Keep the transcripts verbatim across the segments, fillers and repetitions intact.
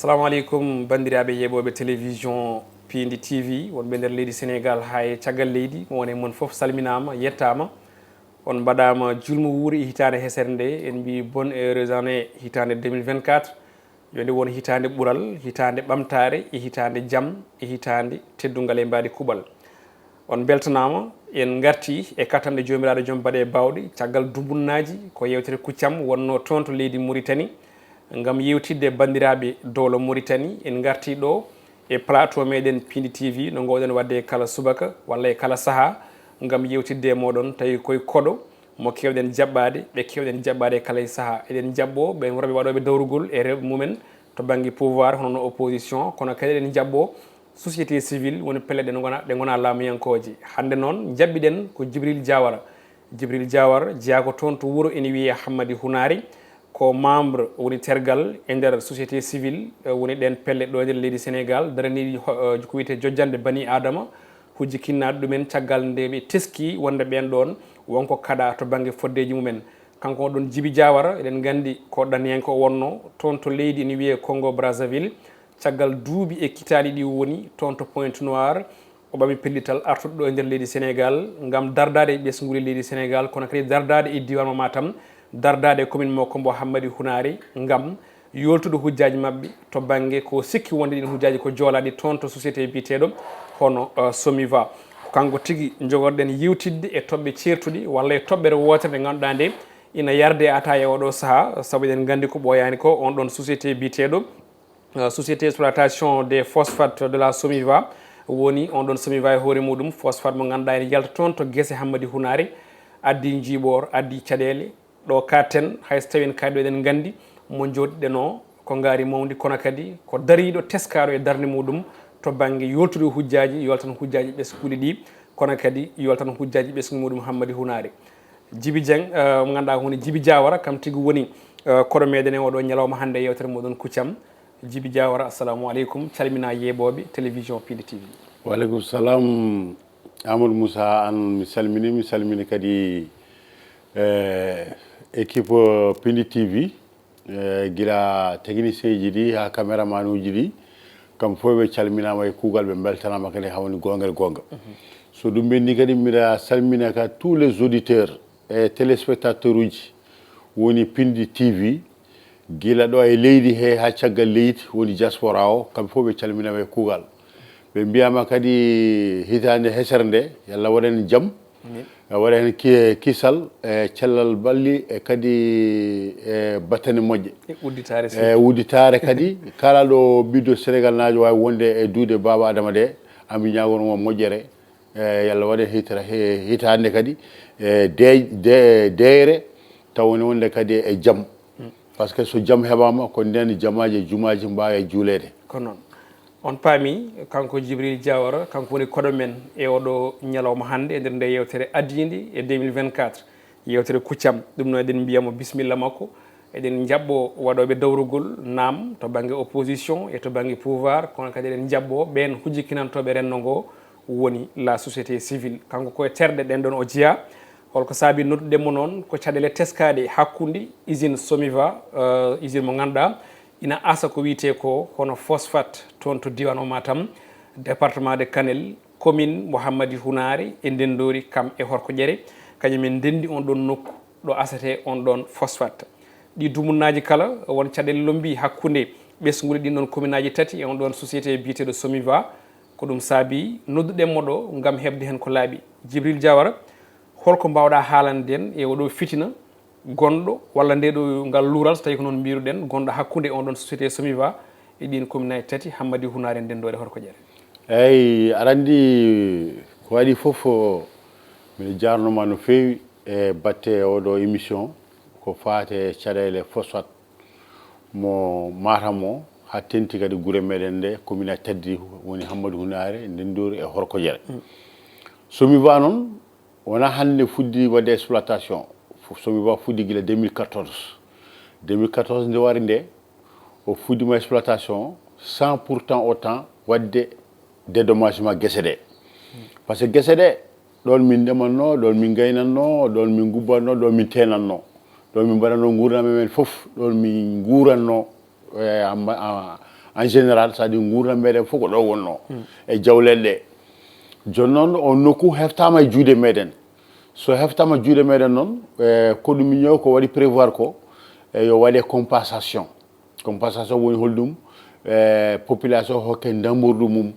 Assalamu aleykum, banndiraaɓe yeeɓooɓe télévision Piindi T V, wonɓe nder leydi Sénégal haa e caggal leydi, mo woni e mon fof salminaama, yettaama. On mbaɗaama julmo wuuri e hitaande hesere nde, en mbii bonne heureuse année hitaande deux mille vingt-quatre. Yo nde won hitaande ɓural, hitaande ɓamtaare, e hitaande jam, e hitaande teddungal e mbaadi kuuɓal. On mbeltanaama, en ngartii e kattanɗe Joomiraaɗo Joom baɗe baawɗe, caggal dubunnaaji, ko yeewtere Kuccam wonnoo toon to leydi Muritani, ngam yeewtidde e banndiraaɓe dowla Muritani. En ngartii ɗo e plateau meɗen Piindi T V, no ngoowɗen waɗde e kala subaka walla e kala sahaa, ngam yeewtidde e mooɗon, tawi koye koɗo mo keewɗen jaɓɓaade, ɓe keewɗen jaɓɓaade e kala e sahaa. Eɗen jaɓɓoo ɓen worɓe waɗooɓe dowrugol e rewɓe mumen to bannge pouvoir, hono no opposition, kono kadi eɗen jaɓɓoo société civile, woni pelle ɗe ngona, ɗe ngona laamuyankooje. Hannde noon, jaɓɓiɗen ko Jibril Diawara. Jibril Diawara, jeyaa ko toon to wuro ene wiyee Hammadi Hunaari, ko membre, woni tergal e nder société civile, eh, woni ɗeen pelle ɗo e nder leydi Sénégal, daraniiɗi ho-, eh, ko wiyetee jojjanɗe bani Aadama, hujjikinnaaɗo ɗumen caggal nde ɓe teskii wonde ɓeen ɗoon wonko kaɗaa to bannge foddeeji mumen. Kanko on ɗoon Jibi Diawara, eɗen nganndi ko ɗaniyanke o wonnoo toon to leydi ene wiyee Congo Brazzaville. Caggal duuɓi e kitaali ɗi woni toon to Pointe Noire, o ɓami pellital artude ɗo e nder leydi Sénégal ngam dardaade e ɓesnguuli leydi Sénégal, kono kadi dardaade e diiwaan mo Matam, dardaade e commune mo Kombo Hammadi Hunaari ngam yooltude hujjaaji maɓɓe to bannge ko sikki wonde ɗiin hujjaaji ko joolaaɗi toon to société biyeteeɗo hono, eh, Somiva. Ko kanko tigi njogorɗen yewtidde e toɓɓe ceertuɗi walla e toɓɓere wootere nde ngannduɗaa nde ina yarde e ataaya e oɗo sahaa, sabu eɗen nganndi ko ɓooyaani ko on ɗoon société biyeteeɗo, eh, Société Exploitation des Phosphates de la Somiva, woni on ɗoon Somiva e hoore muɗum, phosphate mo ngannduɗaa ene yalta toon to gese Hammadi Hunaari, addi njiiɓoor, addi caɗeele, ɗo kaaɗten, hay so tawii en kaaɗi ɗo, eɗen nganndi mo njooɗiɗen o ko ngaari mawndi, kono kadi ko dariiɗo teskaaɗo e darnde muɗum to bannge yooltude hujjaaji, yooltan hujjaaji ɓesnguuli ɗi, kono kadi yooltan hujjaaji ɓesngu muɗum Hammadi Hunaari. Jibi Dieng, eh, mo ngannduɗaa ko woni Jibi Diawara, kam tigi woni, eh, koɗo meɗen e oɗo ñalawma hannde e yeewtere muɗum Kuccam. Jibi Diawara, assalamu aleykum, calminaa yeeɓooɓe télévision Piindi T V. Wa aleykum salam, Amadou Moussa, aan mi salmini, mi salmini kadi, eh, équipe, eh, Piindi T V, eh, gila technicien ji ɗi haa caméraman uji ɗi, kam fof ɓe calminaama e kuugal, ɓe mbeltanaama kadi haa woni goonga e goonga. So ɗum ɓenni kadi, mbiɗa salmina ka tous les auditeurs e téléspectateur uji woni Piindi T V, gila ɗo e leydi he haa caggal leydi, woni diaspora o, kamɓe fof ɓe calminaama e kuugal. Ɓe mbiyaama kadi hitaande hesere nde, yo Allah waɗan en jam, amin, waɗa heen ki-, kisal, e cellal balli, e kadi e battane moƴƴe. E udditaare e surtout. Udditaare kadi, kala ɗo ɓiɗɗo Sénégal naajo waawi wonde e duuɗe Baaba Adama ɗe, ami ñaagono mo moƴƴere, e yo Allah waɗe hitara-, he-, hitaande kadi, e de-, de-, deeyre, tawa woni wonde kadi e jam. Par ce que so jam heɓaama, ko ndeen jamaaji e jumaaji mbaawa juuleede. Ko noon. On paami, kanko Jibril Diawara, kanko woni koɗo men e oɗo ñalawma hannde e nder nde yeewtere addiinde e deux mille vingt-quatre, yeewtere Kuccam. Ɗum noon eɗen mbiya mo bisimilla makko. Eɗen njaɓɓo waɗooɓe dawrugol, naam, to bannge opposition e to bannge pouvoir, kono kadi eɗen njaɓɓo ɓeen hujjikinantooɓe renndo ngo, woni la société civile. Kanko ko e terɗe ɗen ɗon o jeyaa. Holko saabi nodduɗen mo noon? Ko caɗeele teskaaɗe hakkunde usine Somiva, eh, usine mo ngannduɗaa ina asa ko wiyetee ko hono phosphate toon to diiwaan o Matam, département de Kanel, commune mo Hammadi Hunaari e Ndenndoori, kam e Horkoƴere, kañum en ndenndi on ɗon nokku ɗo asatee on ɗon phosphate. Ɗi dumunnaaji kala, won caɗeele lombii hakkunde ɓesnguuli ɗin ɗon commune aji tati e on ɗon société biyeteeɗo Somiva. Ko ɗum saabi nodduɗen mo ɗo ngam heɓde heen ko laaɓi. Jibril Diawara, holko mbaawɗaa haalande en e oɗo fitina gonɗo, walla nde ɗo ngal luural, so tawii ko noon mbiruɗen, gonɗo hakkunde on ɗon société Somiva e ɗin commune aji tati, Hammadi Hunaari, Ndenndoori, Horkoƴere? Eeyi, aɗa anndi ko waɗi fof, mbiɗa jaarnoo ma no feewi e batte oɗo émission, ko faate caɗeele phosphate mo Matam o, haa tenti kadi gure meɗen nde, commune aji tati woni Hammadi Hunaari, Ndenndoori e Horkoƴere. Mm. Somiva noon, wonaa hannde fuɗɗi waɗde exploitation. Fu-, Somiva fuɗɗi gila deux mille quatorze. Deux mille quatorze nde wari nde, o fuɗɗiima exploitation sans pourtant autant waɗde dédommagement gese ɗe. Par ce que gese ɗe, ɗoon min ndematnoo, ɗoon min ngaynatnoo, ɗoon min ngubbatnoo, ɗoon min teenatnoo, ɗoon min mbaɗatnoo nguurndam men fof, ɗoon min nguuratnoo, e, amma, a-, En général, c'est-à-dire nguurndam meɗen fof ko ɗo wonno e jawleɗe ɗe. Jooni noon, on nokku heftaama e juuɗe meɗen. So heftaama juuɗe meɗen noon, e ko ɗum miño ko waɗi prévoir ko, e yo waɗe compensation. Compensation woni holɗum? E population hokke ndambordu mum.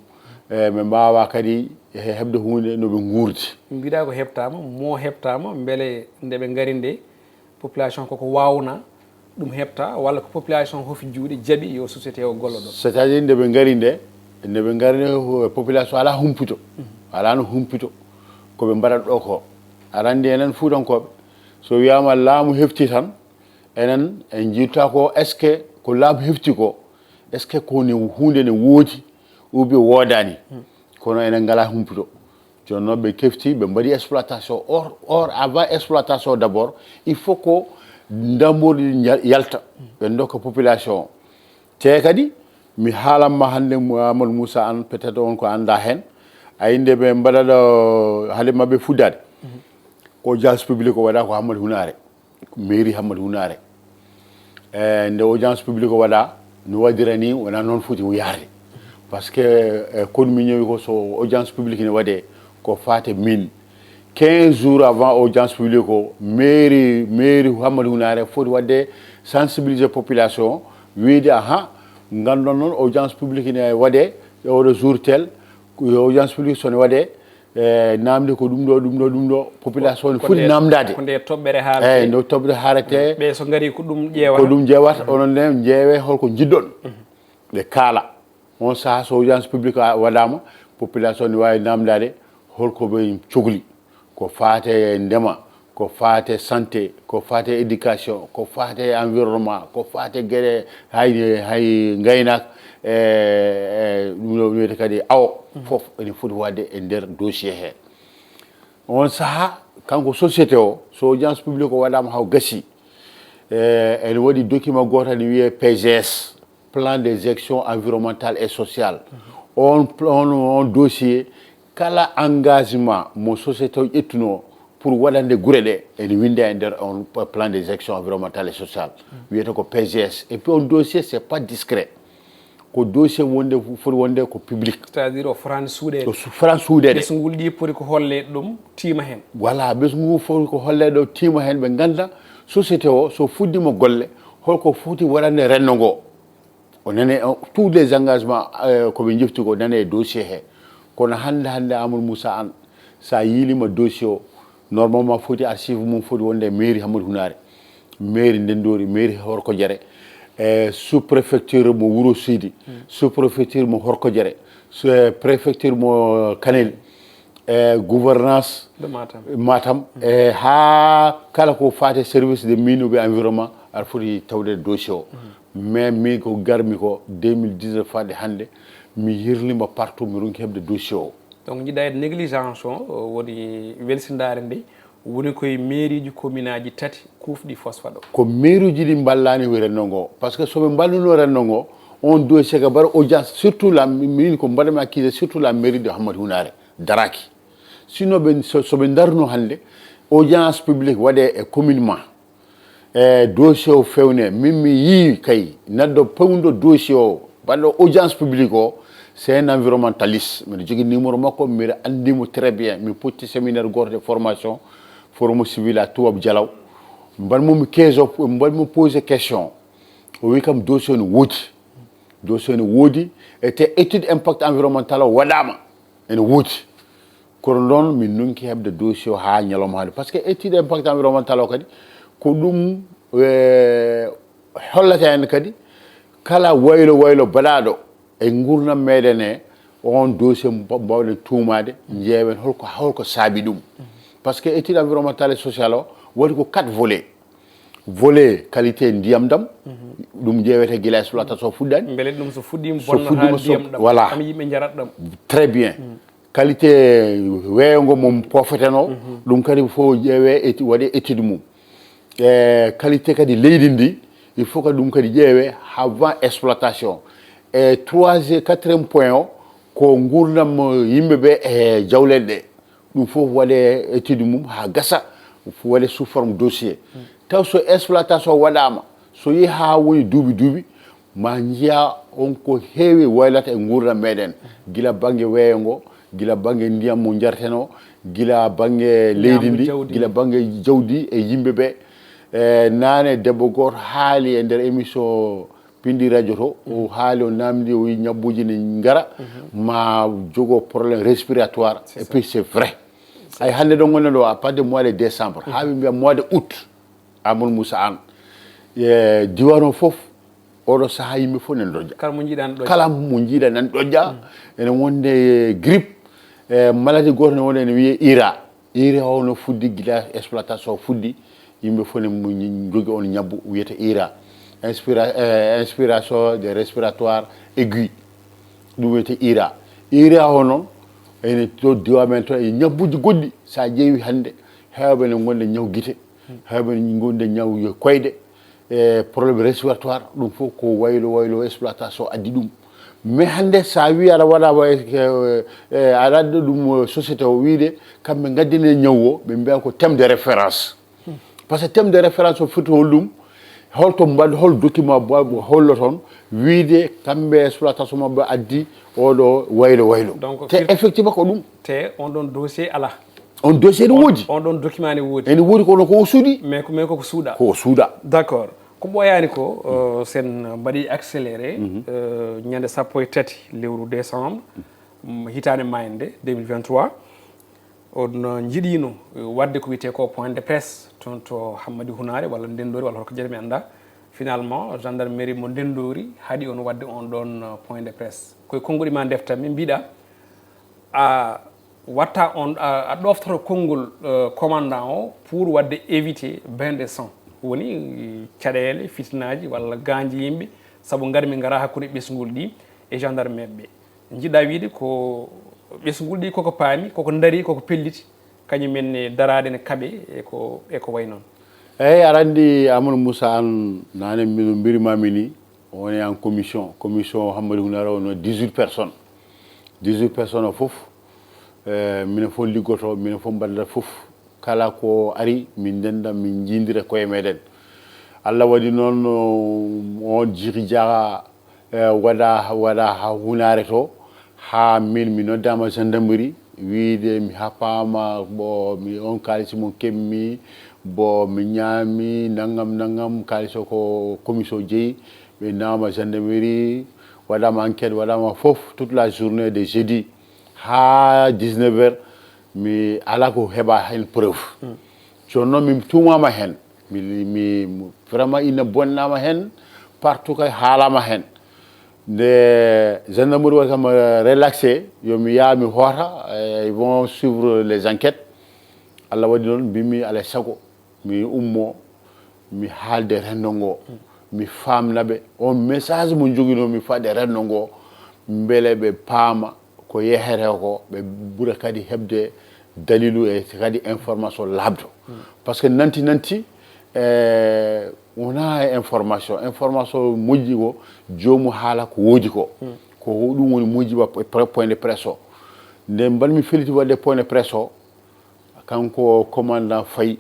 E ɓe mbaawa kadi he heɓde huunde no ɓe nguurdi. Mbiɗa ko heɓtaama, mo heɓtaama, mbele nde ɓe ngari nde, population koko waawna ɗum heɓta, walla ko population hofi juuɗe jaɓi yo société o gollo ɗon? C'est-à-dire nde ɓe ngari nde, nde ɓe ngari nde, population alaa humpito. Alaa no humpito. Ko ɓe mbaɗat ɗo ko. Aɗa anndi enen Fuutankooɓe, so wiyaama laamu hefti tan, enen en njiɗta ko, est-ce que ko laamu hefti ko, est-ce que ko ne huunde ne woodi ou bien woodaani? Kono enen ngalaa humpito. Jooni noon ɓe kefti, ɓe mbaɗi exploitation. Or, or avant exploitation d'abord, il faut ko ndambordi nja-, yalta, ɓe ndokka population o. Te kadi, mi haalan ma hannde, Amadou Moussa, an peut-être on ko annda heen. A inde ɓe mbaɗa ɗo hade maɓɓe fuddade. Ko audience publique o waɗa ko Hammadou Hunaare. Mairie Hammadou Hunaare. E nde audience publique o waɗa, no waɗira ni, wona noon foti o yaade. Parce que, e, kono mi ñawi ko so audience publique ne waɗe, ko faate min. Quinze jours avant audience publique o, mairie, mairie Hammadou Hunaare foti waɗde sensibiliser population o, wiide, aha, ngandon noon audience publique ne waɗe e oɗo jour tel, ko audience publique so ne waɗe, e, namde ko ɗum ɗo, ɗum ɗo, ɗum ɗo, population ne foti namdade. Ko nde toɓɓere haalete. Eyyi, nde toɓɓere haalete. Ɓe so ngari ko ɗum ƴeewata. Ko ɗum ƴeewata, onon ne ƴeewe holko njiɗɗon. Ɓe kaala. On saha so audience publique a-, waɗama, population ne wawi namdade holko ɓe cogli. Ko faate ndema, ko faate santé, ko faate éducation, ko faate environnement, ko faate geɗe hay, hay ngaynak, e, e, ɗum ɗo wiyete kadi awo, fof ene foti waɗde e nder dossier he. On saha, kanko société o, so audience publique o waɗama haw gasi, e, ene waɗi document goto ne wiye P G S, Plan des actions environnementales et sociales. On, on, on dossier, kala engagement mo société o ƴettuno pour waɗande gure ɗe, ene winda e nder on plan des actions environnementales et sociales. Wiyete ko P G S. Et puis on dossier, c'est pas discret. Ko dossier wonde, foti wonde ko public. C'est-à-dire o fotaani suuɗeede. O su-, fotaani suuɗeede. Ɓesngu ɗi poti ko holle ɗum tiima heen. Voilà, ɓesngu foti ko holle ɗo tiima heen, ɓe ngannda société o so fuddima golle, holko foti waɗande renndo ngo. O nane, o, tous les engagements, euh, ko ɓe njefti ko nane e dossier he. Kono hannde, hannde Amadou Moussa Anne, sa yiilima dossier o, normalement foti archive mum foti wonde e mairie Hammadou Hunaare, mairie Ndenndoori, mairie Horkojere, e sous-préfecture mo Wuro Sidi, sous-préfecture mo Horkojere, sous-, préfecture mo Kanel, e gouvernance de Matam. Matam, e ha kala ko faate service de mine ou bien environnement, aɗa foti tawde dossier o. Mais min ko garmi ko deux mille dix-neuf fadde hannde, mi yirlima partout, mi ronki heɓde dossier o. Donc, jiɗɗa e négligence o, o woni welsindaare nde woni koye mairieji communeaji tati kuufɗi phosphate o. Ko mairieji ɗi mballani ko renndo ngo. Par ce que so ɓe mballuno renndo ngo, on dossier ka mbaɗa audience, surtout la, min ko mbaɗami accusé, surtout la mairie de Hammadou Hunaare, daraki. Sinon, ɓe, so, so ɓe ndarno hannde, audience publique waɗe e commune ma, e dossier o fewne, min mi yii kay, neɗɗo pewndo dossier o, baɗɗo audience publique o, c'est un environnementaliste. Mbiɗa jogii numéro makko, mbiɗa anndi mo très bien. Mi potti séminaire gooto de formation, forum civil à Toubab Dialaw. Mbaɗ mo mi keso, mbaɗ mo posé question. O wi kam dossier o ne woodi. Dossier o ne woodi, e te étude impact environnemental o waɗama. Ene woodi. Kono noon min nunki heɓde dossier o haa ñalawma hannde. Par ce que étude impact environnemental o kadi, ko ɗum, e, hollata en kadi, kala waylo waylo baɗaɗo e ngurnam meɗen he, on dossier mba-, mbawɗen tuumade, ƴeewen holko, holko saabi ɗum. Par ce que étude environnementale et sociale o waɗi ko quatre volets. Volet qualité ndiyam ɗam, ɗum ƴeewete gila exploitation fuɗɗani. Mbele ɗum so fuɗɗiima so bonnata fuɗɗiima so ndiyam ɗam, voilà. Kam yimɓe njarat ɗam. Très bien. Qualité weeyo ngo mo poofeten o, ɗum kadi fof ƴeewe étu-, waɗe étude mum. E qualité kadi leydi ndi, il faut que ɗum kadi ƴeewe avant exploitation. E troisième, quatrième point o, ko nguurndam yimɓe ɓe e jawleɗe ɗe. Ɗum fof waɗe étude mum haa gasa, ɗum fof waɗe sous forme dossier. Taw so exploitation waɗaama, so yehi haa woni duuɓi duuɓi, ma njiya on ko heewi waylata e nguurndam meɗen, gila bannge weeyo ngo, gila bannge ndiyam mo njarten o, gila bannge leydi ndi, gila bannge jawdi e yimɓe ɓe. E naane debbo gooto haali e nder émission Pindi Radio to, o haali, o namdi, o wi ñabbuji ne ngara, ma jogo problème respiratoire. Et puis c'est vrai. Ay hannde ɗo ngonɗen ɗo, à partir de mois de décembre, haa ɓe mbiya mois de août, Amadou Moussa Anne, e diwan o fof, oɗo sahaa yimɓe fof ne ɗoƴƴa. Kala mo jiiɗa ne ɗoƴƴa. Kala mo jiiɗa nan ɗoƴƴa. Ene wonde grippe, e maladie gooto ne wonde ene wiyee ira. Ira o no fuddi gila exploitation o fuddi, yimɓe fof ne mu-, jogi on ñabbu wiyete ira. Inspira-, e, inspiration de respiratoire aigu, ɗum wiyete ira. Ira o noon, ene to diwa men to e ñabbuji goɗɗi, sa ƴeewi hannde, heewɓe ne gonde ñaw gite, heewɓe ne gonde ñaw koyɗe, e problème respiratoire, ɗum fof ko waylo waylo exploitation addi ɗum. Mais hannde sa wi aɗa waɗa wa-, e, e, aɗa adda ɗum, e, société o wiide kamɓe ngaddine ñaw o, ɓe mbiya ko thème de référence. Parce que thème de référence o foti hol ɗum, holto mbaɗ, hol document ba-, hollo toon, wiide kamɓe exploitation maɓɓe addi oɗo waylo waylo. Donc, te fir- effectivement ko ɗum. Te on ɗon dossier ala. On dossier ne woodi. On ɗon document ne woodi. Ene woodi, kono ko o suuɗi. Mais ko, mais koko suuɗa. Ko o suuɗa. D'accord. Ko ɓooyaani ko, euh, sen mbaɗi accéléré, euh, ñande sappo e tati lewru décembre, mm, hitaande mayde deux mille vingt-trois. On, euh, njiɗiino, euh, waɗde ko wiyetee ko point de presse toon to Hammadi Hunaare walla Ndenndoori walla holko jeyɗaa mi anndaa. Finalement, gendarmerie mo Ndenndoori haɗi on waɗde on ɗon, euh, point de presse. Koye konnguɗi ma ndeftanmi mbiɗa, a watta on, a, a ɗoftoto konngol, euh, commandant o pour waɗde éviter bain de sang. Woni caɗeele, fitinaaji walla gaañde yimɓe, sabu ngarmi ngara hakkunde ɓesngol ɗi e gendarme ɓe. Njiɗa wiide ko ɓesngol ɗi koko paami, koko ndarii, koko pelliti, kañum en ne daraade ne kaɓe e ko, e ko way noon. Eeyi, aɗa anndi Amadou Moussa Anne, naane mino mbirmami ni, o woni en commission. Commission Hammadi Hunaare o no dix-huit personnes. Dix-huit personnes o fof, eh, minen fof liggoto, minen fof mbaɗata fof. Kala ko ari, min ndenda, min njiindira koye meɗen. Allah waɗi noon, o, on jiki jaka, eh, waɗa, waɗa ha Hunaare to, ha min mi noddaama gendarmerie, wiide mi hapaama, bo mi on kaalisi mon kemmi, bo mi ñaami, nangam, nangam, kaalisi o ko commission jeyi, ɓe naama gendarmerie, waɗaama enquête, waɗaama fof, toute la journée de jeudi, ha dix-neuf heures, mi ala ko heɓa hen preuve. Jooni noon mi tuumaama hen. Mi, mi, vraiment, ina bonnaama hen, partout kay haalaama hen. Nde gendarmerie waɗi kam, eh, relaxé, yo mi yaha mi hoota, eh, ils vont suivre les enquêtes. Allah waɗi noon, mbimi alay sago, mi ummo, mi haalde renndo ngo, mi faamna ɓe. On message mo joginoo mi faade renndo ngo, mbele ɓe paama ko yehete ko, ɓe ɓura kadi heɓde dalilu e kadi information laaɓɗo. Parce que nanti nanti, eh, wonaa e information. Information moƴƴi ko joomu haala ko woodi ko. Ko ɗum woni moƴƴi wa-, point de presse o. Nde mbaɗmi felliti waɗde point de presse o, kanko commandant Faye,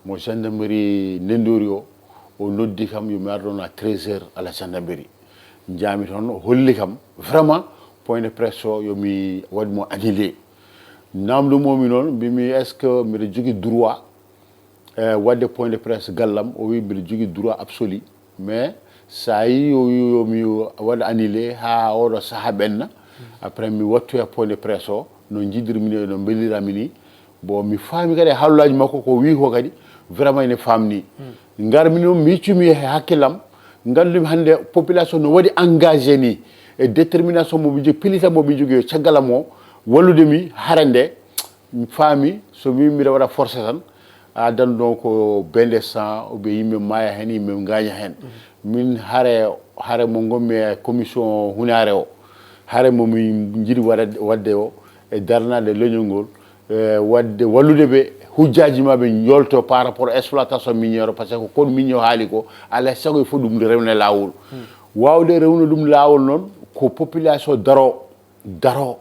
mo gendarmerie Ndenndoori o, o noddi kam yo mi ar ɗoon à treize heures à la gendarmerie. Njaami toon, o holli kam vraiment point de presse o yo mi waɗ mo annulé. Namndu mo mi noon, mbimi est-ce que mbiɗa jogii droit, eh, waɗde point de presse gallam? O wi mbiɗa jogii droit absolu. Mais so a yii o wi yo mi waɗ annulé haa oɗo sahaa ɓenna, après mi wattoya point de presse o, no njiɗirmi ni, no mbelirami ni. Bon, mi faami kadi e haalaaji makko ko wi ko kadi vraiment ene faamni. Ngarmi noon mi yiccumi e hakkillam, nganndumi hannde population no waɗi engagé ni e détermination mo ɓe jogii, pillita mo ɓe jogii, yo caggal am o wallude mi hare nde. Mi faami, so mi mbiɗa waɗa forcé tan, a addan ɗon ko bain de sang, ou bien yimɓe maaya heen, yimɓe ngaaña heen. Min hare, hare mo ngonmi e commission Hunaare o, hare mo min njiɗi waɗa-, waɗde o, e darnaade leñol ngol, e waɗde wallude ɓe, hujjaaji maɓɓe njolto par rapport à exploitation minière o, parce que ko kon minière haali ko, alaa e sago il faut ɗum rewne laawol. Waawde rewnude ɗum laawol noon, ko population daro, daro,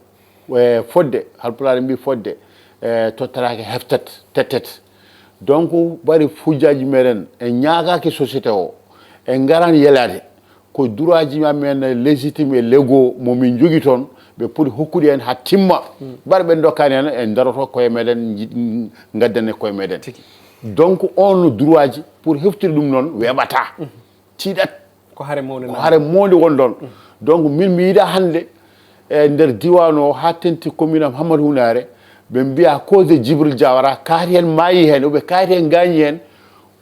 e fodde, Haalpulaar mbii fodde, e tottataake heftet, tettet. Donc, bari hujjaaji meɗen, en ñaagaaki société o, en ngaraani yelaade. ko droit ji amen légitime et légaux mo min jogi toon, ɓe poti hokkude en haa timma. Mbaɗa ɓe dokkani en, en daroto koye meɗen, nji- ngaddane koye meɗen. Donc on droit ji pour heftude ɗum noon weeɓata, tiiɗat. Ko hare mawde ko nan- hare mawde won ɗon. Donc min mi yiɗa hannde e nder diwan o haa tenti commune am Hammadou Hunaare, ɓe mbiya cause de Djibril Diawara, kaari heen maayi heen, oɓe kaari heen gaañi heen.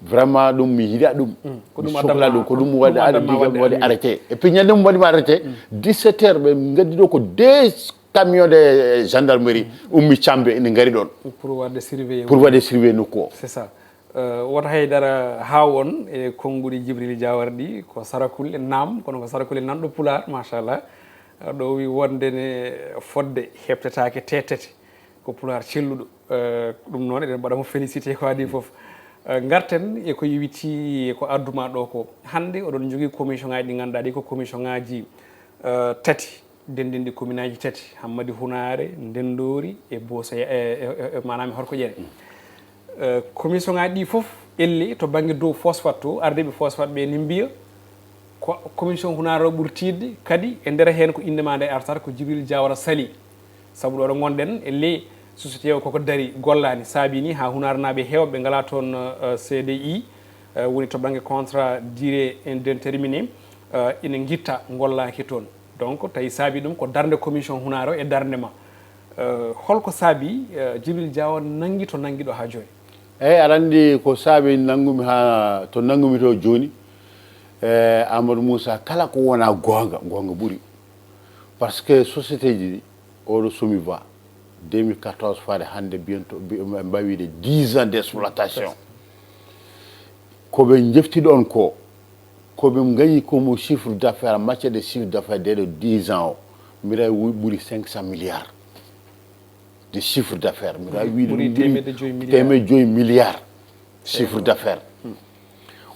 Vraiment ɗum mi yiɗa ɗum. Ko mi ɗum sohla addama- ɗum, ko ɗum ɗum waɗi addama waɗi waɗi arrêté. Et puis ñande mum waɗima arrêté, dix-sept heures ɓe ngaddi ɗo ko deux camions de gendarmerie ummi Cambe ene ngari ɗon pour waɗde surveiller. Pour waɗde surveiller nokku o. C'est ça. Euh, wota haydara haaw on e konnguɗi Jibril Jawara ɗi, ko Sarakuli, naam, kono ko Sarakuli nanɗo Pulaar, machallah. Ɗo wi wonde ne fodde heɓtetaake tettete, ko Pulaar celluɗo. Euh, ɗum noon eɗen mbaɗa mo félicité ko adii fof. Euh, ngarten e ko yowiti e ko adduma ɗo ko. Hannde oɗon njogii commission ngaji ɗi ngannduɗaa ɗi ko commission ngaji, euh, tati, denndinɗi commune aji tati, Hammadi Hunaare, Ndenndoori e Booso, e, e, e, e maanaam e Horko Ƴere. Euh, commission ngaji ɗi fof elli to bannge dow phosphate to, ardiiɓe phosphate ɓe ni mbiya ko commission Hunaare o ɓuri tiiɗde, kadi e nder heen ko innde ma nde artata ko Jibril Jawara Sali. Sabu ɗo ɗo ngonɗen e ley société o koko dari gollaani, saabi ni haa Hunaare naaɓe heewɓe ɓe ngalaa toon, euh, C D I, euh, woni to bannge contrat durée indéterminée, euh, ina ngitta ngollaaki toon. Donc tawi saabi ɗum ko darnde commission Hunaare o e darnde ma. Euh, holko saabi, euh, Jibril Jawara nanngi to nanngi ɗo haa jooni? Eyi, aɗa anndi ko saabi nanngumi haa to nanngumi to jooni, e Amadou Moussa, kala ko wona goonga, goonga ɓuri. Par ce que société ji ɗi, oɗo Somiva, deux mille quatorze faade hannde, biyanto bi- ɓe mbawiide dix ans d' exploitation. Ko ɓe njefti ɗon ko, ko ɓe ngañi ko mo chiffre d'affaires, matière de chiffre d'affaires de ɗo dix ans o, mbiɗa wi- ɓuri cinq cent milliards de chiffre d'affaires. Mbiɗa wiide ɓuri ɗum ɓuri teemedde joyi milliards. Teemedde joyi milliards chiffre d'affaires.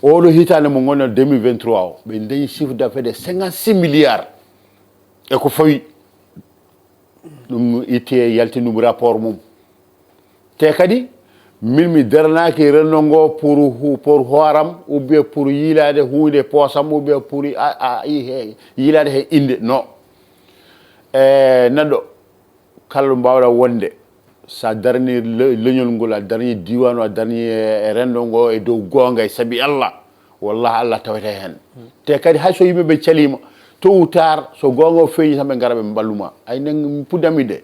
Oɗo hitaande mo ngonɗen deux mille vingt-trois o, ɓe dañi chiffre d'affaires de cinquante-six milliards. E ko fawi ɗum itti e yalti ɗum rapport mum. Te kadi min mi daranaaki renndo ngo pour hu- pour hooram, ou bien pour yiilaade huunde poosam, ou bien pour a- a- i- he- yiilaade he innde. No. E neɗɗo kala ɗo mbaawɗa wonde, so a darni le- leñol ngol, a darni diiwaan o, a darni e renndo ngo e dow goonga e sabi Allah, wallah Allah tawete heen. Te kadi hay so yimɓe ɓe caliima, tôt ou tard, so goonga o feeñi tan ɓe ngara ɓe mballuma. Ay nen puddami de,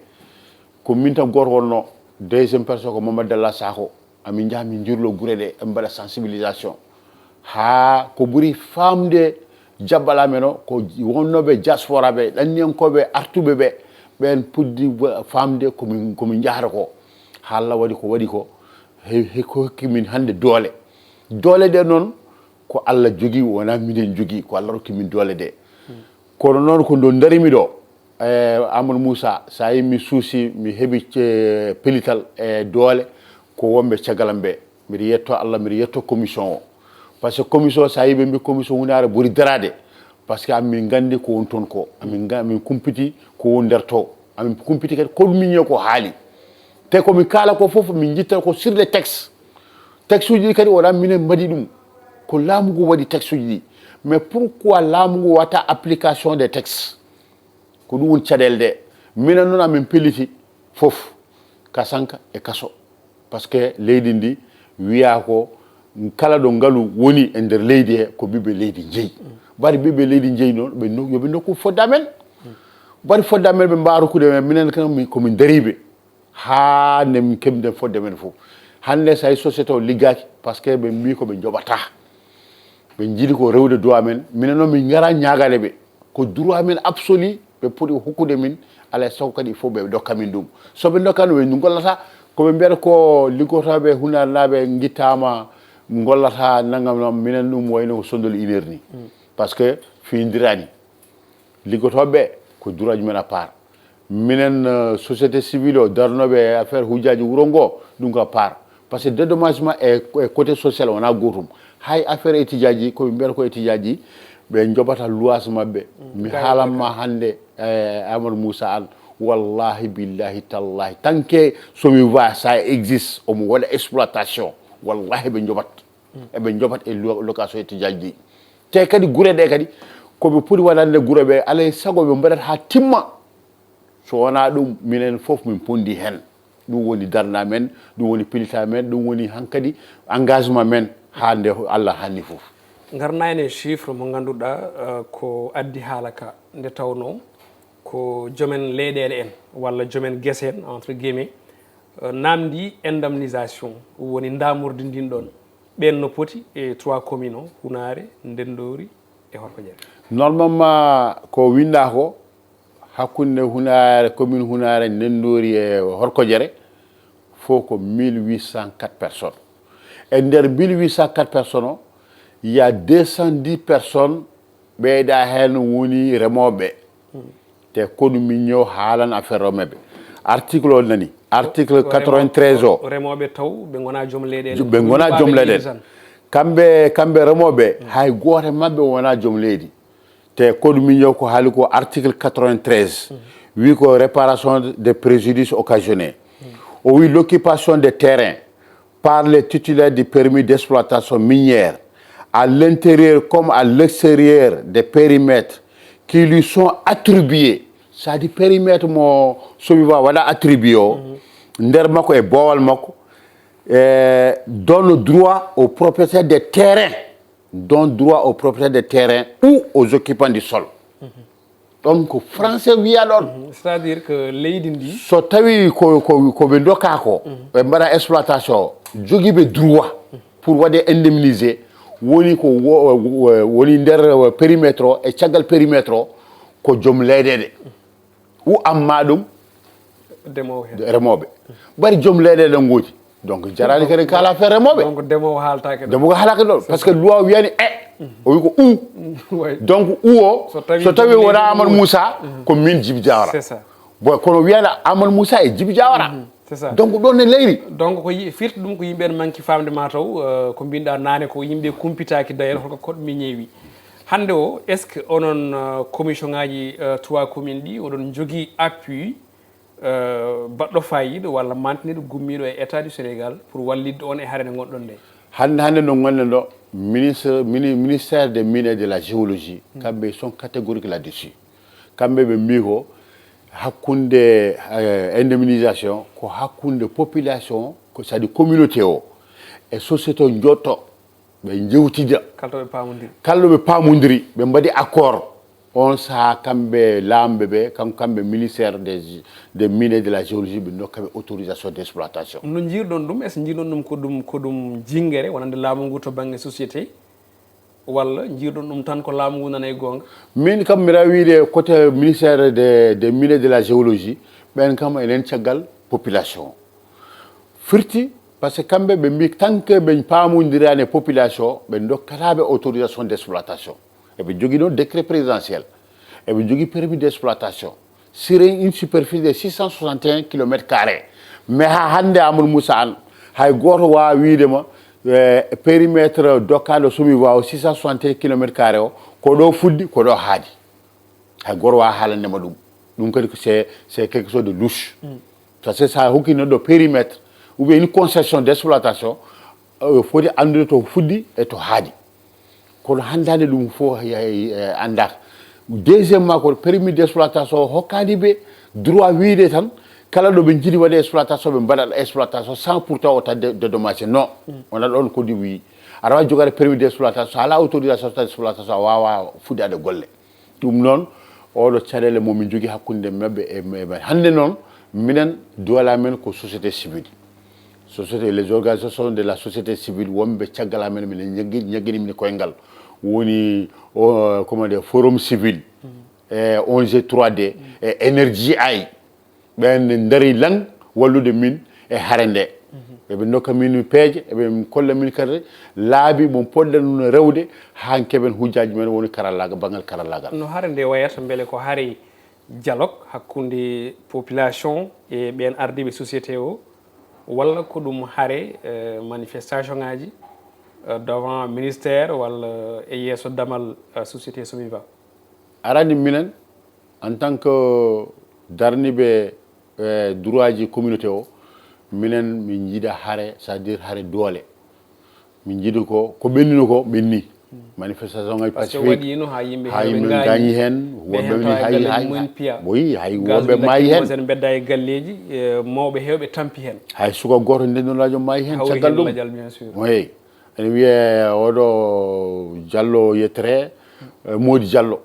ko min tan gooto wonno, deuxième personne ko Mamadou Dalla Sakho. Amin njaha min njurlo gure ɗe, en mbaɗa sensibilisation. Haa ko ɓuri faamde jabbal amen o, ko wonnooɓe diaspora ɓe, ɗanniyankooɓe artuɓe ɓe, ɓeen puddi wa- faamde ko min, ko min njahata ko. Haa Allah waɗi ko waɗi ko, he- he- ko hokki min hannde doole. Doole ɗe noon, ko Allah jogii, wonaa minen jogii, ko Allah rokki min doole ɗe. Kono noon ko ndo darimi ɗo, e Amadou Moussa, so a yii mi suusi, mi heɓi ce- pellital e doole, ko wonɓe caggal am ɓe. Mbiɗa yetto Allah, mbiɗa yetto commission o. Par ce que commission, so a yii ɓe mbi commission Hunaare ɓuri daraade, par ce que amin nganndi ko woni toon ko. Amin nga- amin kumpiti ko woni nder to. Amin kumpiti kadi ko miñi ko haali. Te ko mi kaala ko fof, min njitta ko sur les textes. Texte uji ɗi kadi wonaa minen mbaɗi ɗum. Ko laamu ngu waɗi texte uji ɗi. Mais pourquoi laamu ngu waɗata application des textes? Ko ɗum woni caɗeele ɗe. Minen noon amin pelliti fof, kasanka e kaso. Par ce que leydi ndi wiyaa ko kala ɗo ngalu woni e nder leydi he, ko ɓiɓɓe leydi njeyi. Bari ɓiɓɓe leydi njeyi noon, ɓe no- yo ɓe ndokku fodde amen. Bari fodde amen, ɓe mbaawa rokkude men, minen kam mi- ko min dariiɓe. Haa nde min keɓden fodde men fof. Hannde so hay société o liggaaki, par ce que ɓe mbii ko ɓe njoɓataa. Ɓe njiɗi ko rewde droit men. Minen noon min ngara ñaagade ɓe. Ko droit men absolu ɓe poti hokkude min. Alaa e sago kadi il faut ɓe ndokka min ɗum. So ɓe ndokkaani, ɓe ngollata. Ko ɓe mbiyata ko liggotooɓe Hunaare naaɓe ngittaama, ngollata nanngam nam, minen ɗum wayno ko sondol ineer ni. Par ce que fiyindiraani. Liggotooɓe ɓe ko droit ji men à part. Minen, euh, société civile o darnooɓe e affaire hujjaaji wuro ngo, ɗum ko à part. Par ce que dédommagement e, e côté social wonaa gootum. Hay affaire étudiant ji, ko ɓe mbiyata ko étudiant ji, ɓe njoɓata luwaas maɓɓe. Mi haalan ma hannde, eh, Amadou Moussa Anne, wallahi billahi tallahi, tant que Somiva ça existe, omo waɗa exploitation, wallahi ɓe njoɓat. Eɓe njoɓat e lo- location étudiant ji ɗi. Te kadi gure ɗe kadi, Ko ɓe poti waɗande gure ɓe, alay sago ɓe mbaɗat haa timma. So wonaa ɗum, minen fof min ponndi heen. Ɗum woni darnde amen, ɗum woni pellit amen, ɗum woni hankadi engagement men haa nde Allah hanni fof. Ngarnaa en e chiffre mo ngannduɗaa, eh, ko addi haala ka, nde tawnoo ko joomen leyɗeele en walla joomen gese en, entre guillemets, eh, naamndii indemnisation, woni ndaamordi ndin ɗon. Ɓeen no poti e trois communes o, Hunaare, Ndenndoori e Horkojere. Normalement, ko winndaa ko, hakkunde Hunaare, commune Hunaare, Ndenndoori e Horkojere, fof ko mille huit cent quatre personnes. E nder mille huit cent quatre personnes o, il y a deux cent dix personnes ɓeyɗa heen woni remooɓe. Te code minier o haalan affaire remooɓe. Article o nani, article quatre-vingt-treize o. Remooɓe taw ɓe ngonaa joom leyɗeele. Ɓe ngonaa joom leyɗeele. Kamɓe, kamɓe remooɓe, hay gooto e maɓɓe wonaa joom leydi. Te code minier o ko haali ko article quatre-vingt-treize. Wi ko réparation des préjudices occasionnés. O wi l'occupation des terrains par les titulaires du permis d'exploitation minière à l'intérieur comme à l'extérieur des périmètres qui lui sont attribués. C'est-à-dire périmètre mo SOMIVA waɗa attribué o, nder makko e boowal makko, eh, donne droit aux propriétaires des terrains, donne droit aux propriétaires des terrains ou aux occupants du sol. Ɗon ko français wiya ɗon. C'est-à-dire que leydi ndi, so tawi ko, ko, ko ɓe ndoka ko, ɓe mbaɗa exploitation, jogiiɓe droit pour waɗe indemnisé, woni ko wo- wo- woni nder périmètre o, e caggal périmètre o, ko joom leyɗeele. Ou amma ɗum demoowo heen. Remooɓe. Bari joom leyɗeele ngoodi. Donc jaraani kadi kala affaire remooɓe. Donc demoowo haaltaake ɗo. Demoowo haalaka ɗo, parce que loi wiyani e, o wi ko ou. Way. Donc ou o, So tawi so tawi joom wona leydi Amadou ou. Moussa, ko min Djiby Diawara. C'est ça. Bon, kono wiyani Amadou Moussa e Djiby Diawara. C'est ça. Donc ɗon ne leyri. Donc ko yi- firti ɗum ko yimɓe en manki faamde ma taw, euh, ko mbinɗa naane ko yimɓe kumpitaaki d'ailleurs holko code minier wi. Hannde o, est-ce que onon, euh, commission ngaji, euh, trois communes ɗi, oɗon jogii appui, euh, baɗɗo fayida walla mantinirɗo gummiiɗo e État du Sénégal pour wallitde on e hare nde ngonɗon nde? Hannde, hannde no ngonɗen ɗo, ministre, mini- ministère des mines et de la géologie, kamɓe sont catégoriques là-dessus. Kamɓe ɓe mbi ko hakkunde, eh, indemnisation ko hakkunde population, ko c'est-à-dire communauté o e société o jotto, ɓe jewtida. Kala to ɓe paamondiri. Kala ɗo ɓe paamondiri, ɓe mbaɗi accord. On saha kamɓe laamɓe ɓe, kam- kamɓe ministère des, des mines et de la géologie, ɓe ndokka ɓe autorisation d'exploitation. No njiirɗon ɗum? Est-ce que njiirɗon ɗum ko ɗum, ko ɗum jingere wonande laamu ngu to bannge société? Walla njiirɗon ɗum tan ko laamu ngu nana e goonga? Min kam mbiɗa wiide côté ministère de, de mines et de la géologie, ɓen kam enen caggal population. Firti, parce que kamɓe ɓe mbi tant que ɓe paamondirani e population, ɓe dokkataɓe autorisation d'exploitation. Eɓe jogui noon décret présidentiel. Eɓe jogui permis d'exploitation. Sur une superficie de six cent soixante et un kilomètres carrés. Mais ha hannde Amadou Moussa Anne, hay goto wawa wiidema, eh, périmètre dokkaaɗo SOMIVA o six cent soixante et un kilomètres carrés o, ko ɗo fuɗɗi, ko ɗo haaɗi. Hay goto wawa haalande ma ɗum. Ɗum kadi ko c'est, c'est quelque chose de louche. Parce que sa hokki neɗɗo périmètre ou bien une concession d'exploitation, eh, foti anndude to fuɗɗi e to haaɗi. Kono hanndande ɗum fof anndaka. Deuxièmement, ko permis d'exploitation o hokkani ɓe droit wiide tan kala ɗo ɓe jiɗi waɗe exploitation, ɓe mbaɗa exploitation sans pourtant o tadde dédommagé. Non. Wona ɗon ko ɗi wi aɗa wawi jogade permis d'exploitation, so ala autorisation d'exploitation a wawa fuɗɗade golle. Ɗum noon, oɗo caɗeele momin jogui hakkunde mabɓe e men. Hannde noon, minen doole amen ko société civile. Société, les organisations de la société civile wonɓe caggal amen, minen ñaggi- ñaggini min koyngal. Woni o, comment dire, forum civil, e O N G trois D, e Energy Eye. Ɓen ne dari lan wallude min e hare nde. Eɓe ndokka min peeje, eɓe kolla min kadi laabi mo poɗɗen rewde haa keɓen hujjaaji men woni karallagal, banngal karallagal. No hare nde wayata, mbele ko hare dialogue hakkunde population e ɓen ardiiɓe société o, walla ko ɗum hare, eh, manifestation ngaji, eh, devant ministère walla e yeeso damal, eh, société SOMIVA? Arani minen, en tant que darniiɓe, eh, droit ji communauté o, minen min jiiɗa hare, c'est-à-dire hare doole. Min jiiɗi ko, ko ɓennino ko ɓenni. Manifestation ngaji pacifique. Waɗiino haa yimɓe, haa yimɓe ngaañi heen. Woɓɓe ni hay hay. Boyi hay woɓɓe maayi heen. Sen mbedda e galleeji, mawɓe heewɓe tampi heen. Hay suka gooto ndennoojo maayi heen caggal ɗum. Oui. Ene wiyee oɗo Diallo yettere, Mody Diallo.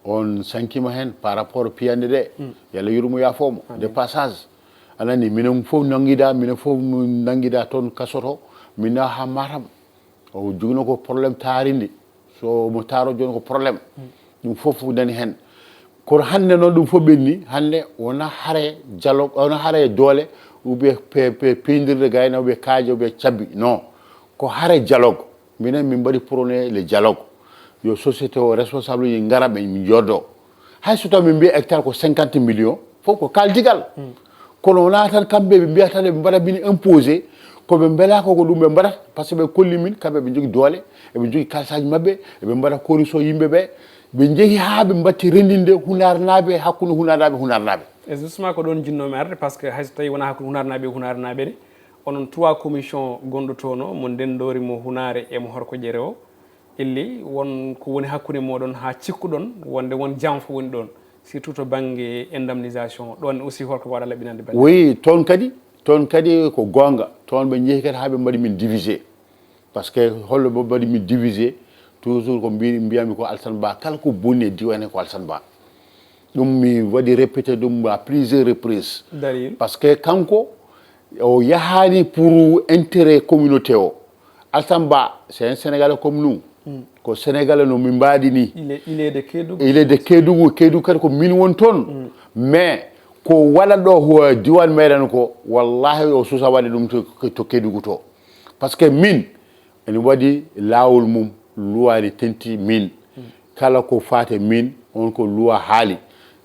On sankima heen par rapport piyande ɗe. Yalla yurmo yaafoomo de passage. Anani minen fof nanngida, minen fof nanngida toon kasoto. Min nawa haa Matam. O jogino ko problème taarindi. So mo taaro jooni ko problème. Ɗum fof nani heen. Kono hannde noon ɗum fof ɓenni, hannde wona hare jalo, wona hare doole, ou bien pe- pe- peyndirde gayna, ou bien kaaje, ou bien cabbi. Non. Ko hare dialogue. Minen min mbaɗi prôné le dialogue. Yo société o responsable uji ngara ɓe min joddo. Hay so taw min mbiya hectare ko cinquante millions, fof ko kaldigal. Kono wona tan kamɓe ɓe mbiya tan ɓe mbaɗa min imposé, ko ɓe mbela ko ko ɗum ɓe mbaɗata, parce que ɓe kolli min kamɓe ɓe jogii doole, eɓe jogii kalisaji maɓɓe, eɓe mbaɗa corruption yimɓe ɓe. Ɓe njehi haa ɓe mbatti rendinde hunarnaaɓe, hakkunde hunarnaaɓe hunarnaaɓe. E justement ko ɗoon jinnoomi arde, parce que hay so tawi wona hakkunde hunarnaaɓe e hunarnaaɓe ne, onon trois commission gonɗo toon o, mo ndendoori, mo hunaare e mo horko ƴere o, illi won ko woni hakkunde mooɗon haa cikkuɗon wonde won janfa woni ɗoon, surtout to bannge indemnisation ɗoon aussi, holko mbaɗa laɓɓinande bannge? Oui, toon kadi, toon kadi ko goonga. Toon ɓe njehi kadi haa ɓe mbaɗi min divisé. Parce que hollo ɓe mbaɗi min divisé, toujours ko mbi- mbiyami ko Alsan Ba, kala ko boni e diiwaan he ko Alsan Ba. Ɗum mi waɗi répété ɗum à plusieurs reprises. Parce que kanko o yahaani pour intérêt communauté o. Alsan Ba, c'est un Sénégalais comme nous. Ko Sénégalais no min mbaadi ni. Il est, il est de Kédougou. Il est de Kédougou. Kédougou kadi ko min won toon. Mais ko waɗa ɗo ko diiwaan meɗen ko, wallahi o susa waɗde ɗum to, to Kédougou to. Parce que min, ene waɗi laawol mum, loi ne tenti min. Kala ko faate min, on ko loi haali.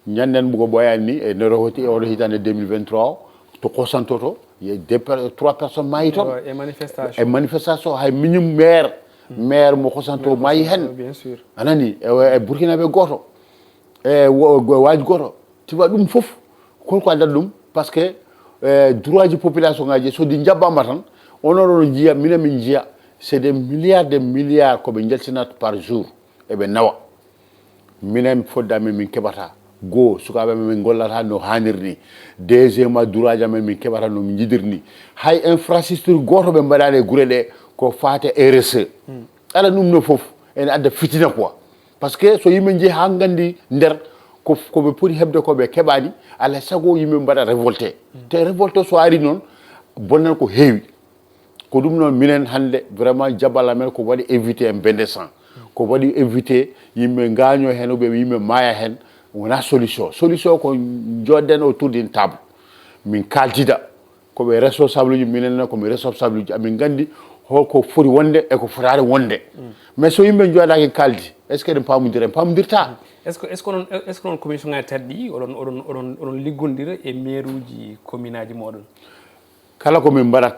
Ñanden ko ɓooyani ni, e nder hoti, e oɗo hitaande deux mille vingt-trois o, to Kosanto to, ye deux per- trois personnes maayi toon. E manifestation. E manifestation, hay miñum maire, maire mo Kosanto maayi heen. Bien sûr. Anani, e, e Burkina ɓe gooto. E wo- wo- waaj gooto. Tu vois, ɗum fof, holko addata ɗum? Parce que, eh, droit ji population ngaji, so ɗi njaɓɓama tan, onon oɗon njiya, minen min njiya, c'est des milliards de milliards ko ɓe njaltinata par jour, eɓe nawa. Minen fodde amen min keɓata. Goo, sukaaɓe amen min ngollata no haaniri ni. Deuxièmement, droit ji amen min keɓata no min njiɗiri ni. Hay infrastructure gooto ɓe mbaɗaani e gure ɗe ko faate R S E. Ala ɗum no fof, ene adda fitina quoi. Parce que so yimɓe njehi haa nganndi nder ko, ko ɓe poti heɓde ko ɓe keɓaani, alaa sago yimɓe mbaɗa révolté. Te révolté so ari noon, bonnan ko heewi. Ko ɗum noon minen hannde vraiment jabal amen ko waɗi évité en bain de sang. Ko waɗi évité yimɓe ngaaño heen, ou bien yimɓe maaya heen, wonaa solution. Solution ko jooɗden autour d'une table. Min kaaltida. Ko ɓe responsable uji, minen ne ko min responsable uji. Amin nganndi holko foti wonde e ko fotaani wonde. Mais so yimɓe njooɗaaki kaaldi, est ce que eɗen paamodira? En paamodirta. Est ce que, est ce que onon, est ce que onon commission ngaji tati ɗi, oɗon, oɗon, oɗon, oɗon liggondira e maire uji commune aji mooɗon? Kala ko min mbaɗat,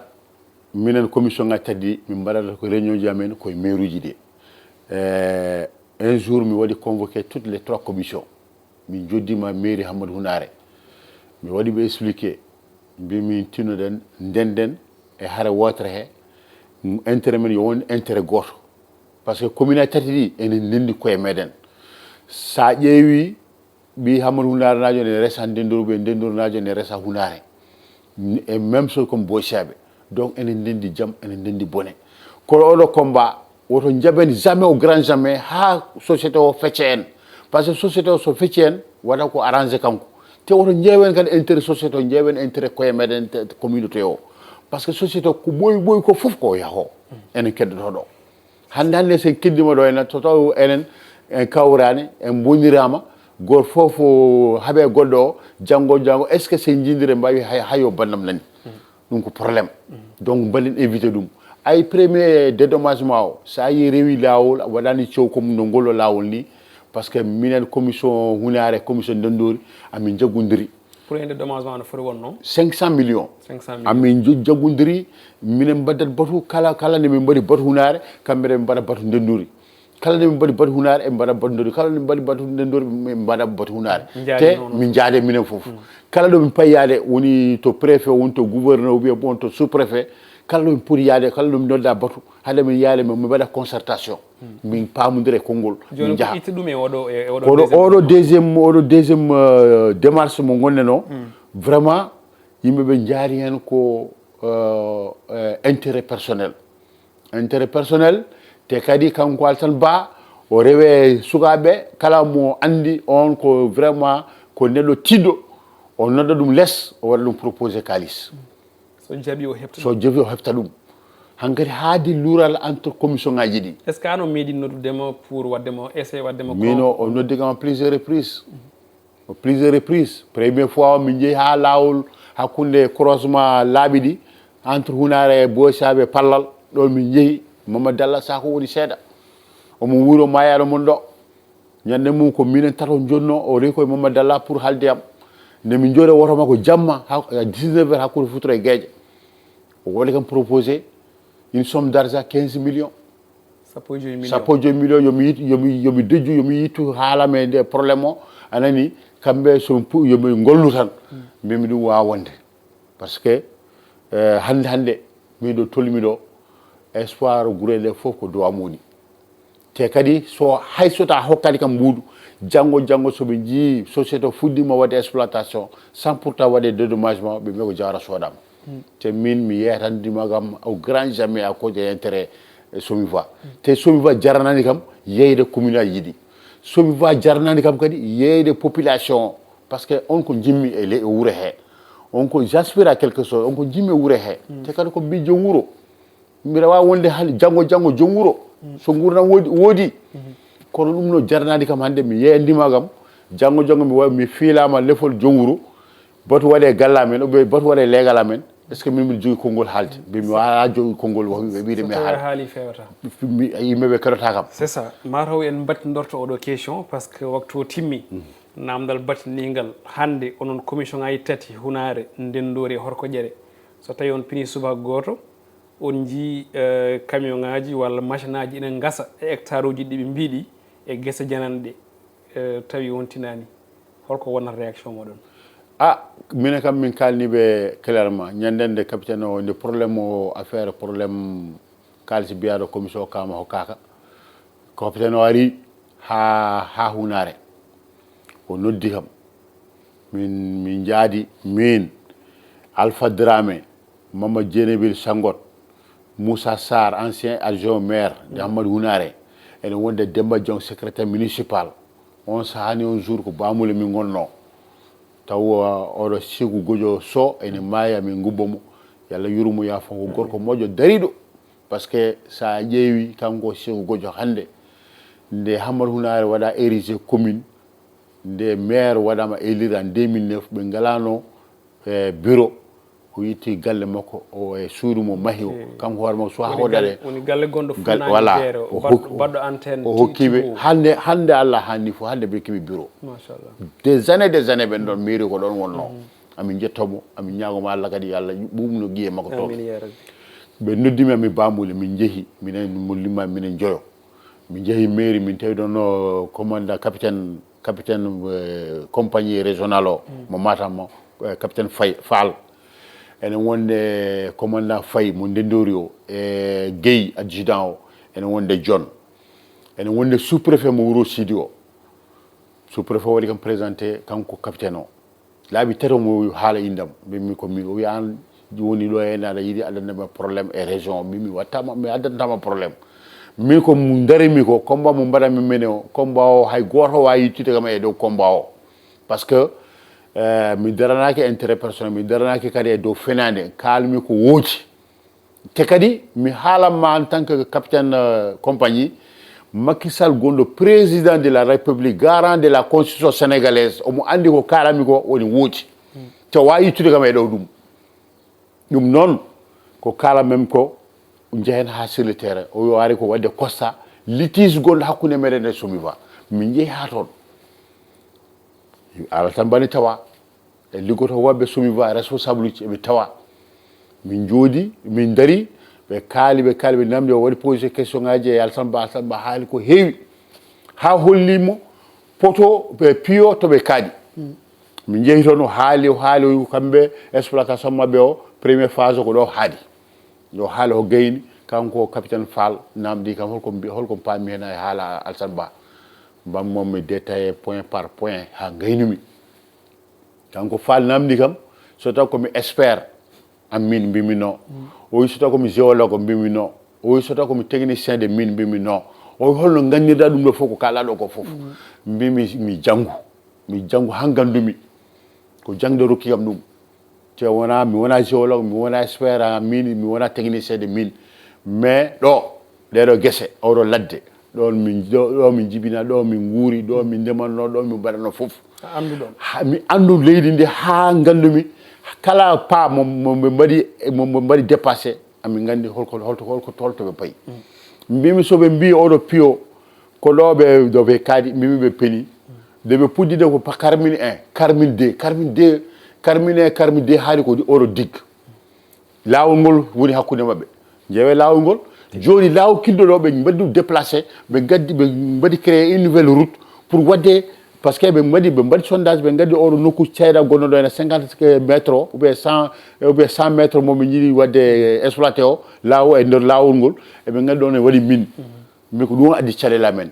minen commission ngaji tati ɗi, min mbaɗata ko réunion ji amen koye maire uji ɗi. Eh, un jour, mi waɗi convoqué toutes les trois commissions. Min njoddiima mairie Hammadou Hunaare. Mi waɗi ɓe expliqué. Mbi min tinnoɗen, ndenden e hare wootere he. Intérêt men yo won intérêt gooto. Parce que commune aji tati ɗi enen ndenndi koye meɗen. Sa ƴeewi ɓi Hammadou Hunaare naajo ne resa Ndendoor, ɓe Ndendoor naajo ne resa Hunaare. E même chose comme Boysiaɓe. Donc enen ndenndi jam, enen ndenndi bone. Kono oɗo combat, woto njaɓen jamais au grand jamais haa société o fecce en. Parce que société o so fecce en, waɗa ko arrangé kanko. Te woto njeewen kadi intérêt société o, njeewen intérêt koye meɗen te- te communauté o. Parce que société o ko ɓooyi ɓooyi ko fof ko yaho. Enen keddoto ɗo. Hannde hannde sen keddima ɗo enen, so taw enen en kawrani, en bonirama, goto fof haaɓe goɗɗo o, janngo janngo, est ce que sen jiidiri mbawi hay, hayo bandam nani? Ɗum ko problème. Donc mbaɗen évité ɗum. Ay premier dédommagement o, sa yi rewi lawol, a waɗani cewko mum no ngollo lawol ni, parce que minen commission Hunaare, commission Ndendoori, amin jaggodiri. Pour un dédommagement no foti wonno? Cinq cent millions. Cinq cent millions. Amin jo- jaggodiri, minen mbaddat batu, kala, kala nde min mbaɗi batu Hunaare, kamɓe ɓe mbaɗa batu Ndendoori. Kala nde min mbaɗi batu Hunaare, ɓe mbaɗa batu Ndendoori. Kala nde min mbaɗi batu Ndendoori, ɓe mbaɗa batu Hunaare. Te min njaade minen fof. Kala ɗo min payi yaade, woni to préfet, woni to gouverneur, ou bien woni to sous-préfet, Kala ɗo mi poti yaade, kala ɗo mi nodda batu, hade min yaade, mi mi waɗa concertation. Min paamodira e konngol. Min Jooni ko njaha. Itti ɗum e oɗo e oɗo Oɗo deuxième oɗo démarche. Deuxième, oɗo deuxième euh, démarche mo gonɗen o, vraiment yimɓe ɓe njaari heen ko euh, euh, intérêt personnel. Intérêt personnel, te kadi kanko Alassane Ba o rewe sukaaɓe, kala mo anndi on ko vraiment ko neɗɗo tiɗɗo, o nodda ɗum les, o waɗa ɗum proposé kaalis. So jaɓi o heɓta. So jaɓi o heɓta ɗum. Hankadi haadi luural entre commission ngaji ɗi. Est ce que an o meeɗi noddudema pour waɗdema essai waɗdema? Min o o noddi kam à plusieurs reprises. À plusieurs reprises. Première fois o min jeehi ha laawol hakkunde croisement laaɓi ɗi, entre Hunaare e Boy Saabe Pallal. Ɗo min jeehi, Mamadou Dalla Sako woni seeɗa. Omo wuuro maayaɗo mon ɗo. Ñande mum ko minen tato jonno, o rewi koye Mamadou Dalla pour haalde am. Nde min jooɗi e woto makko jamma ha à dix-neuf heures hakkunde futuro e geeƴe. O waɗi kam proposé une somme d'argent quinze millions. Sappo e joyi million. Sappo e joyi million, yomi yit- yomi yomi dejju, yomi yittu haalame nde problème o. A nani, kamɓe somi pu yomi ngollu tan. Mbimi ɗum wawa wonde. Parce que euh, hande hande min ɗo tolmi ɗo, espoir gure ɗe fof ko dowa moni. Te kadi so hay so ta hokkani kam mbuuɗu, janngo janngo soɓe njii société o fuɗɗima waɗde exploitation, cent pour cent waɗe dédommagement, ɓe mbiya ko jawra soodama. Te min mi yeeyatanndima kam au grand jamais à cause de intérêt. Somiva, te Somiva jaranani kam yeyde commune aji ɗi. Somiva jaranani kam kadi yeyde population o. Parce que on ko jimmi e le- e wuro he, on ko j'aspire à quelque chose, on ko jimmi e wuro he. Te kadi ko mbi joom wuro. Mbiɗa wawi wonde hannde janngo janngo joom wuro, so nguurdam woodi woodi. Kono ɗum no jaranaade kam hannde mi yeeyandima kam, janngo janngo mi wawi mi fiilama lefol joom wuro, batu waɗe galle amen, ou bien batu waɗe leegal amen. Est ce que min mbiɗa jogii konngol haalde? Mbi mi wawa jogii konngol wiide mi Tawi a haala. Haali fewata. Yimɓeɓe keɗotaka kam. C'est ça. Mataw en mbattinɗorto oɗo question parce que waktu o timmi. Namdal battinɗingal hannde onon commission ngaji tati, Hunaare, Ndenndori e Horkoƴere. So tawi on pini subaka gooto, on njii camion ngaji walla machine aji ina ngasa e hectare uji ɗi ɓe mbiɗi e gese jananɗe, tawi on tinani. Holko wonata réaction moɗon? A, minen kam min kalni ɓe clairement, ñande nde capitaine o, nde problème o, affaire problème kaalis biyaɗo commission o kama hokkaka. Capitaine o ari ha ha Hunaare, o noddi kam, min min jaadi, min, Alpha Dramé, Mamadou Dieynaba Sangot, Moussa Sarr, ancien adjoint maire de Hammadou Hunaare, ene wonde Demba Diong, secrétaire municipal. On sahani, on jour ko Bamule min gonno. Taw oɗo Seeku Gojo Sow ene maaya, min ngubba mo. Yo Allah yurmo, yaafo, ko gorko moƴƴo dariɗo. Parce que sa ƴeewi kanko Seeku Gojo hannde, nde Hammadou Hunaare waɗa érigé commune, nde maire waɗama élire en deux mille neuf, ɓe ngalano e bureau. O itti galle makko o e suudu mo mahi o. Kanko hoore makko so ha Woni hoɗere galle- woni galle gonɗo Gal- funnangue voilà. Jeere, O baɗ- hokki- baɗɗo antenne o hokkiɓe Tigo. Hannde hannde Allah hanni fof, hannde ɓe keɓi bureau. Machallah. Des années, des années ɓen ɗon mairie ko ɗon wonno. Amin jettomo, amin ñaagomo Allah kadi yo Allah ɓuɓno giye makko toon. Amin ya rabbi. Ɓe noddimi, amin Bamule, min jeehi, minen mo limma minen joyo. Min jeehi mairie, min tawi ɗon no commandant, capitaine, capitaine euh, compagnie régionale o mo Matam o, euh, capitaine Faye Fall. Ene wonde commandant Faye mo Ndenndori o, e Guèye adjudant o, ene wonde John, ene wonde sous-préfet mo Wuro Sidi o. Sous-préfet waɗi kam présenté kanko capitaine o. Laabi tato mo haala indam, mbimi ko min. O wi an woni ɗo henne, aɗa yiɗi addandema problème e région o? Mbimi wattama, mi addantama problème. Min ko mo darimi ko combat mo mbaɗanmi mene o, combat o hay goto wawi yittude kam e dow combat o. Parce que euh, mi daranaki intérêt personnel, mi daranaki kadi e dow fenade, kalmi ko woodi. Te kadi mi haalanma en tant que capitaine euh, compagnie, Macky Sall gonɗo président de la République, garant de la constitution sénégalaise, omo andi ko kalanmi ko woni woodi. Te wawi yittude kam e ɗo ɗum. Ɗum noon ko kala men ko, njehen ha sur le terrain. O yo ari ko wadde constat litige gonɗo hakkunde meɗen e Somiva. Min jeehi ha toon. Alassane Ba ne tawa, e liggoto wonɓe Somiva responsable uji eɓe tawa. Min jooɗi, min dari, ɓe kaali, ɓe kaali, ɓe namdi, o waɗi posé question ngaji e Alassane Ba, Alassane Ba haali ko heewi. Ha hollimo poto ɓe piyo to ɓe kaaɗi. Min jeehi toon, o haali, o haali, o wi kamɓe exploitation maɓɓe o, première phase o ko ɗo haaɗi. Yo haala ko gayni, kanko Capitaine Fall namdi kam holko mbi-, holko paami heen e haala Alassane Ba. Mbammomi détaillé point par point haa gaynumi. Kanko Fall namdi kam, so taw ko mi expert, an min mbimi non. O wi so taw ko mi géologue, mbimi non. O wi so taw ko mi technicien de mine, mbimi non. O wi holno nganndirɗa ɗum ɗo fof ko kaalaɗo ko fof. Mbimi mi janngu, mi janngu haa nganndumi. Ko jaŋde rokki kam ɗum. Te wona, mi wona géologue, mi wona expert en mine, mi wona technicien de mine. Mais ɗo, ɗeɗo gese, oɗo ladde, ɗon min, ɗo, ɗo min jibina, ɗo min nguuri, ɗo min ndemanno, ɗo min mbaɗano fof. A anndu ɗon? Ha, mi anndu leydi ndi haa nganndumi kala pas mo, mo ɓe mbaɗi, mo, mo mbaɗi dépassé, amin nganndi holko, holto, holko, holto ɓe payi. Mbimi so ɓe mbi oɗo piyo, ko ɗo ɓe, ɗo ɓe kaadi, mbimi ɓe peni. De ɓe puɗɗiɗe ko pa-, Carmine un, Carmine deux, Carmine deux, Carmine un, Carmine deux haali ko oɗo dig. Laawol ngol woni hakkunde maɓɓe. Njeewe laawol ngol. Jooni laawol kiddo ɗo ɓe mbaɗi ɗum déplacé, ɓe gaddi, ɓe mbaɗi créé une nouvelle route pour waɗde, parce que ɓe mbaɗi, ɓe mbaɗi sondage, ɓe gaddi oɗo nokku ceyɗa gonnoɗo ene cinquante mètres o, ou bien cent, ou bien cent mètres mo ɓe njiɗi waɗde exploité o, laawo e nder laawol ngol, eɓe gaddi ɗon e waɗi mine. Min ko ɗum addi caɗeele amen.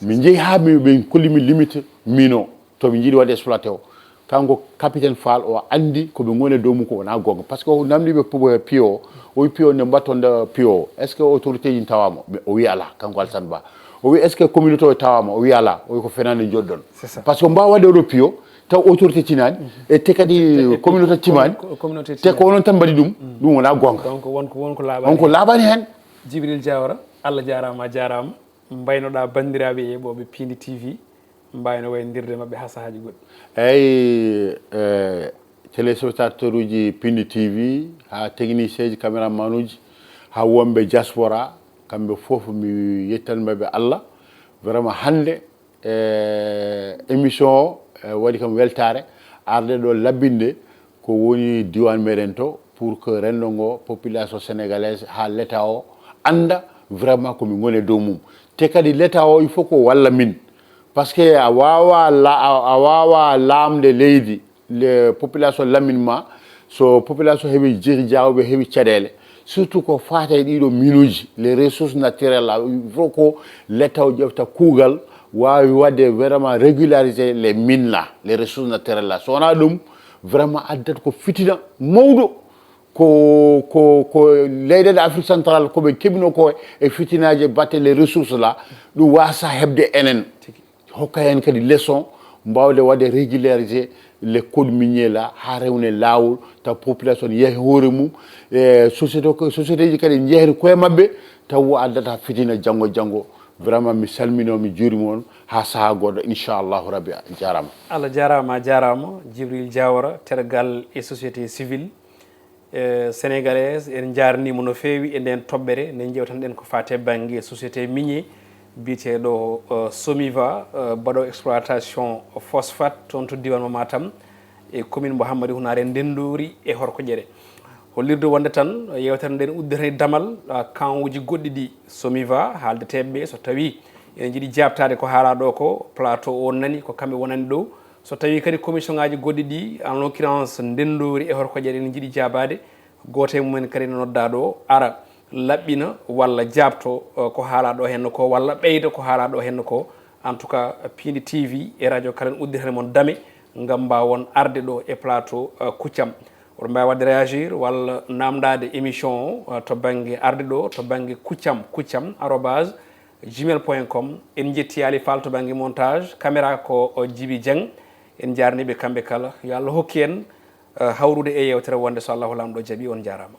Min njehi haa min, ɓe kolli min limite mine o, to ɓe njiɗi waɗde exploité o. Kanko Capitaine Fall o anndi ko ɓe ngoni e dow mum ko wonaa goonga. Par ce que o namdi ɓe po-, piyo o, o wi piyo nde mbatton nde piyo o, est ce que autorité ji tawaama? Ɓe, o wi alaa, kanko Alassane Ba. O wi est ce que communauté o tawaama? O wi alaa. O wi ko fenaande njoɗɗon. C'est ça. Par ce que mbaawa waɗde oɗo piyo, taw autorité tinaani, e te kadi communauté timaani, te ko onon tan mbaɗi ɗum, ɗum wonaa goonga. Donc won ko, won ko laaɓaani. Won ko laaɓaani heen. Jibril Diawara, Allah jaaraama, a jaaraama. Mbaynoɗaa banndiraaɓe yeeɓooɓe Piindi T V, mbaawno wayndirde maɓɓe haa sahaaji goɗɗi. Eyi, eh, téléspectateur uji Piindi T V, haa technicien ji, caméraman uji, haa wonɓe diaspora, kamɓe fof mi yettanma ɓe Allah. Vraiment hannde, eh, émission o, eh, waɗi kam weltaare, arde ɗo labbinde ko woni diiwaan meɗen to, pour que renndo ngo, population sénégalaise, haa l'État o annda vraiment ko min ngoni e dow mum. Te kadi l'État o, il faut ko walla min. Par ce que a waawa la-, a, a waawa laamde leydi, le population lamin ma, so population heɓi jeehi jawbe, heɓi caɗeele, surtout ko faati e ɗiɗo mine uji, les ressources naturelles là, il faut ko l'État o ƴefta kuugal, waawi waɗde vraiment régulariser les mines là, les ressources naturelles là. So wonaa ɗum, vraiment addat ko fitina mawɗo, ko, ko, ko leyɗeele Afrique centrale ko ɓe keɓino ko e fitinaaji batte les ressources là, ɗum waasa heɓde enen. Hokka heen kadi leçon, mbaawde waɗde régulariser les codes miniers là, haa rewne laawol, taw population yeehe hoore mum, e société ko, société ji kadi njeehri koye maɓɓe, taw wo addata fitina janngo, janngo. Vraiment, mi salminoo, mi juurima on, haa sahaa goɗɗo, inchallahu rabbi, a jaaraama. Allah jaaraama, a jaaraama, Jibril Diawara, tergal e société civile, e sénégalaise, en njaarniima no feewi e ndeen toɓɓere, nde njeewtanɗen ko faati e bannge société minier, biyeteeɗo, eh, Somiva, eh, baɗo exploitation phosphate toon to diiwaan mo Matam, e commune mo Hammadi Hunaare, Ndenndoori e Horkoƴere. Hollirde wonde tan, yeewtere nden udditanay damal, ah, kaŋuuji goɗɗi ɗi Somiva, haaldeteeɓe ɓe, so tawii ene njiɗi jaabtaade ko haalaa ɗo ko, plateau o nani, ko kamɓe wonani ɗo. So tawii kadi commission ŋaaji goɗɗi ɗi, en l'occurrence Ndenndoori e Horkoƴere, ene njiɗi jaabaade, gooto e mumen kadi no noddaa ɗo, ara laɓɓina walla jaabto, eh, ko haalaa ɗo henno ko, walla ɓeyda ko haalaa ɗo henno ko. En tout cas, Piindi T V e radio kala en udditani mon dame ngam mbaawon arde ɗo e plateau, eh, Kuccam. Oɗon mbaawi waɗde réagir walla naamndaade émission o, eh, to bannge arde ɗo, to bannge Kuccam, kuccam arobase gmail point com. En njetti Ali Fall to bannge montage, caméra ko, eh, Jibi Dieng. En njaarnii ɓe kamɓe kala. Yo Allah hokki en, eh, hawrude e yeewtere wonde so Allahu Laamɗo jaɓi. On njaaraama.